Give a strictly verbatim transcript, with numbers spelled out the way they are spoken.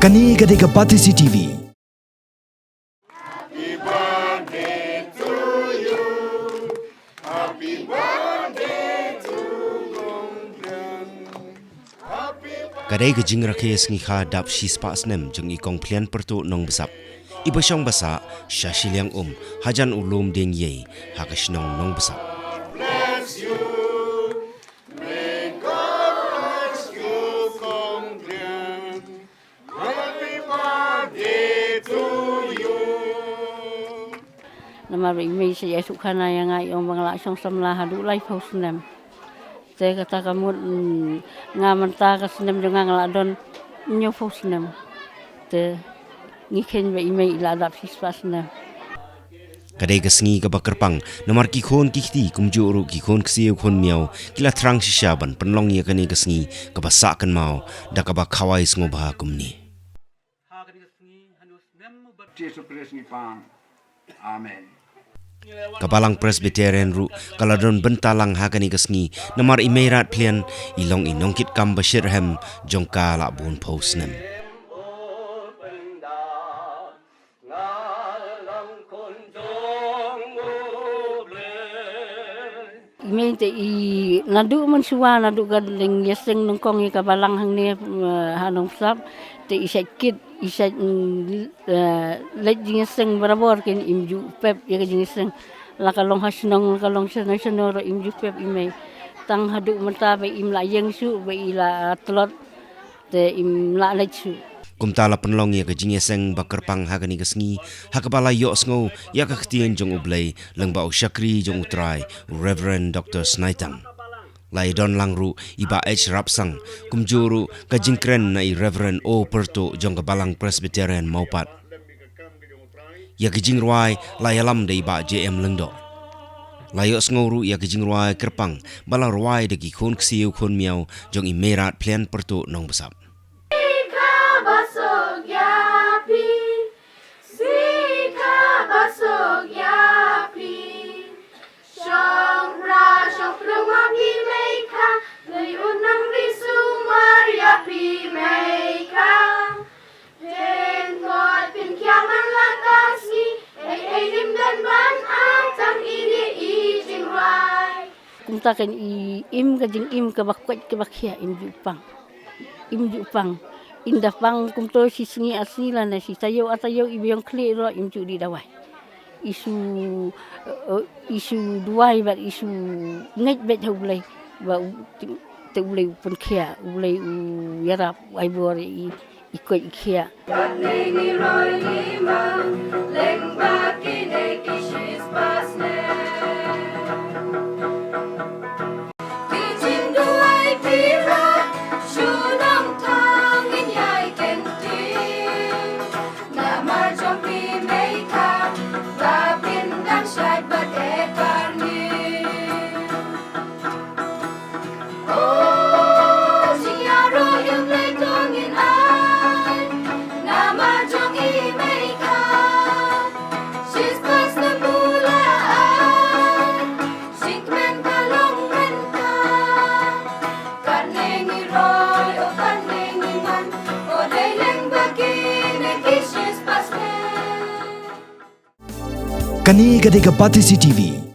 Kane ka dei ka Batesi T V. Ka dei ka jingrakhe sngikha dap shispah snem jong i Kong Phlian Pyrtuh Nongbsap, iba shong ba sah sha shiliang um hajan u Lum Dieng Iei ha ka shnong Nongbsap. Namar ba i mei sa ïa suk khana ïa nga, i ong ba nga la shong samla haduh laiphew snem. Te kata ka mut, mm, nga mynta ka snem jong nga nga la don hynñiewphew snem. Te ngi kheiñ ba i mei i la dap shispah snem. Ka dei ka sngi kaba kyrpang namar ki khun ki kti kumjuh ruh ki khun ksiew khun miaw ki la thrang shisha ban pynlong ïa kane ka sngi kaba sah kynmaw da kaba khawai sngewbha kumne. Jisu Khrist ngi pan. Amen. Ka Balang Presbyterian ruh ka la don bynta lang ha kane ka sngi namar i Meirad Phlian i long i nongkitkam ba shitrhem jong ka la bun phew snem. I mei te i naduh mynshuwa, naduh ka dang ïaseng nyngkong ïa ka balang hangne, eh, ha Nongbsap, te i shait kit, i shait, mm, eh, leit jingïaseng barabor, kin im ju pep ïa ka jingïaseng. La ka long ha shnong, la ka long shano shano ruh im ju pep i mei. Tang haduh mynta ba im lah ïeng shuh, ba i la tlot. Te im lah leit shuh. Kumta la pynlong ïa ka jingïaseng ba kyrpang ha kane ka sngi, ha kaba la ïohsngew ïa ka ktien jong U Blei lyngba u shakri jong U Trai, u Reverend Doctor Snaitang. La ïadon lang ruh i Bah H Rapsang, kumjuh ruh ka jingkren na i Reverend O Pyrtuh jong ka Balang Presbyterian Mawpat. Ïa ki jingrwai la ïalam da i Bah J M Lyngdoh. La ïohsngew ruh ïa ki jingrwai kyrpang ba la rwai da ki khun ksiew khun miaw jong i Meirad Phlian Pyrtuh Nongbsap. Kumta kan i im ka jingim kaba koit kaba khia im ju pang. Im ju pang. Inda pang kumto shi sngi ar sngi lane shi taïew ar taïew i biang khlieh ruh im ju dih dawai. I shu, eh, i shu duwai bad i shu ngeit beit ha U Blei ba u, te U Blei u pynkhia, U Blei u ïarap, u ai bor ïa i, i koit i khiah. Kane ka dei ka Batesi T V.